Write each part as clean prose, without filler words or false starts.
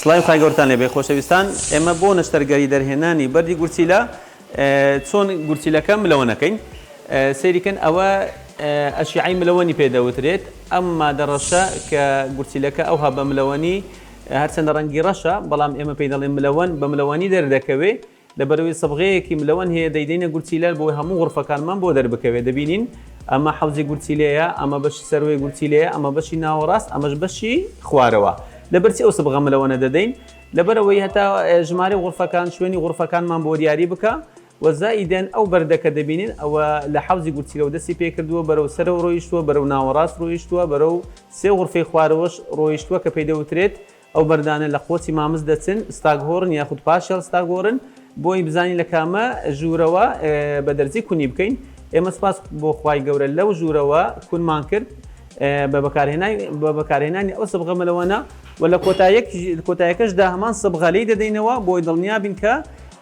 سڵاوی خوای گەورەتان لێبێ خۆشەویستان ئێمە بۆ نەشتەرگەری دەرهێنانی بەردی گورچیلە چۆن گورچیلەکە ملەوەنەکەین سەیری کەن ئەوە ئەشیعەی ملەوەنی پێ دەوترێت ئەم مادە ڕەشە کە گورچیلەکە ئەوها بە ملەوەنی هەرچەندە ڕەنگی ڕەشە بەڵام ئێمە پێی دەڵێن ملەوەن بە ملەوەنی دەردەکەوێ لەبەرئەوەی سبغەیەکی ملەوەن هەیە دەیدەینە گورچیلە بۆی هەموو غورفەکانمان بۆ دەربکەوێت دەبینین ئەمە حەوزی گورچیلەیە ئەمە بەشی سەروەی گورچیلەیە ئەمە بەشی ناوەڕاست ئەمەش بەشی خوارەوە لەبەرچی ئەو سبغە ملەوەنە دەدەین لەبەرئەوەی هەتا ژمارەی غورفەکان شوێنی غورفەکانمان بۆ دیاری بکە و زائیدەن ئەو بەردە کە دەبینین ئەوە لە حەوزی گورچیلەوە دەستی پێکردووە بەرەو سەرەوە ڕۆیشتووە بەرەو ناوەڕاست ڕۆیشتووە بەرەو سێ غورفەی خوارەوەش ڕۆیشتووە کە پێی دەوترێت ئەو بەردانە لە قۆچی مامز دەچن، staghorn یاخود partial staghorn، بۆی بزانین لە کامە ژوورەوە بە دەرزی کونی بکەین. ئێمە سوپاس بۆ خوای گەورە لەو ژوورەوە کونمان کرد بە بەکارهێنانی ئەو سبغە ملەوەنە و لە کۆتایەکەشدا هەمان سبغە لێی دەدەینەوە بۆی دڵنیا بین کە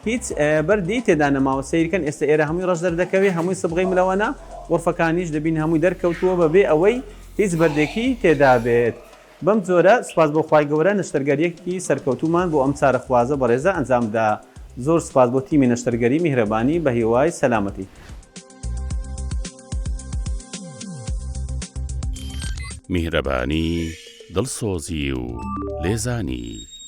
هیچ بەردی تێدا نەماوە. سەیرکەن ئێستا ئێرە هەمووی ڕەش دەردەکەوێ، هەمووی سبغەی ملەوەنە، غورفەکانیش دەبین هەمووی دەرکەوتووە بەبێ ئەوەی هیچ بەردێکی تێدا بێت. بەم جۆرە سوپاس بۆ خوای گەورە نەشتەرگەریەکی سەرکەوتوومان بۆ ئەم چارەخوازە بەڕێزە ئەنجام دا. زۆر سوپاس بۆ تیمی نەشتەرگەری میهرەبانی بە هیوای سەلامەتی. میهرەبانی، دڵسۆزی و لێزانی.